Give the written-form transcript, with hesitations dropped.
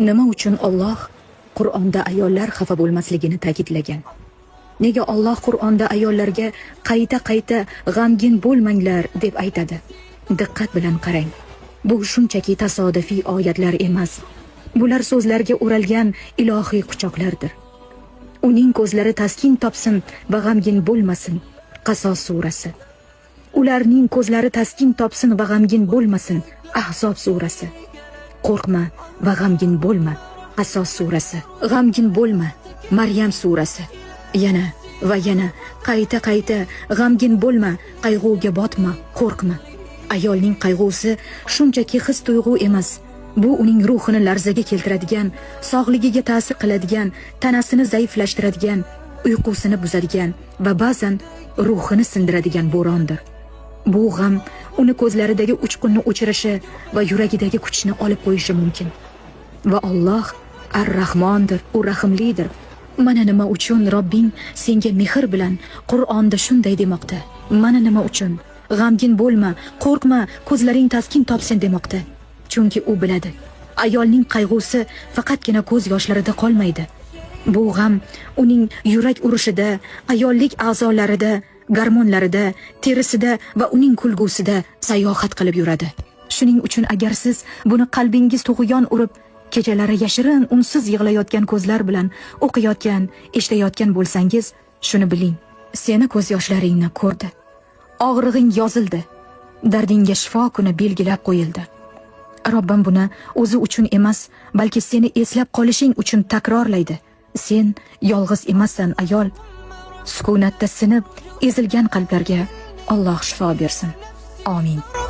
Nima uchun Alloh Qur'onda ayollar xafa bo'lmasligini ta'kidlagan? Nega Alloh Qur'onda ayollarga qayta-qayta g'amgin bo'lmanglar deb aytadi? Diqqat bilan qarang. Bu shunchaki tasodifiy oyatlar emas. Bular so'zlarga o'ralgan ilohiy quchoqlardir. Uning ko'zlari taskin topsin va g'amgin bo'lmasin. Qasos surasi. Ularning ko'zlari taskin topsin va g'amgin bo'lmasin. Ahzob surasi. Qo'rqma va g'amgin bo'lma. Qasos surasi. G'amgin bo'lma. Maryam surasi. Yana va yana qayta-qayta g'amgin bo'lma, qayg'uga botma, qo'rqma. Ayolning qayg'usi shunchaki his-tuyg'u emas. Bu uning ruhini larzaga keltiradigan, sog'ligiga ta'sir qiladigan, tanasini zaiflashtiradigan, uyqusini buzadigan va ba'zan ruhini sindiradigan bo'rondir. Bu g'am uni ko'zlaridagi uchqunni o'chirishi va yuragidagi kuchni olib qo'yishi mumkin. Va Alloh Ar-Rahmondir, u rahimlidir. Mana nima uchun Robbing senga mehr bilan Qur'onda shunday demoqda. Mana nima uchun g'amgin bo'lma, qo'rqma, ko'zlaring taskin topsin demoqda. Chunki u biladi. Ayolning qayg'usi faqatgina ko'z yoshlarida qolmaydi. Bu g'am uning yurak urishida, ayollik a'zolarida, gormonlarida, terisida va uning kulgusida sayohat qilib yuradi. Shuning uchun agar siz buni qalbingiz tug'yon urib, kechalari yashirin unsiz yig'layotgan ko'zlar bilan o'qiyotgan, eshitayotgan bo'lsangiz, shuni biling. Seni ko'z yoshlaringni ko'rdi. Og'rig'ing yozildi. Dardingga shifo kuni belgilab qo'yildi. Robbim buni o'zi uchun emas, balki seni eslab qolishing uchun takrorlaydi. Sen yolg'iz emassan, ayol. Sukunatda sinib, ezilgan qalblarga Alloh shifo bersin. Amin.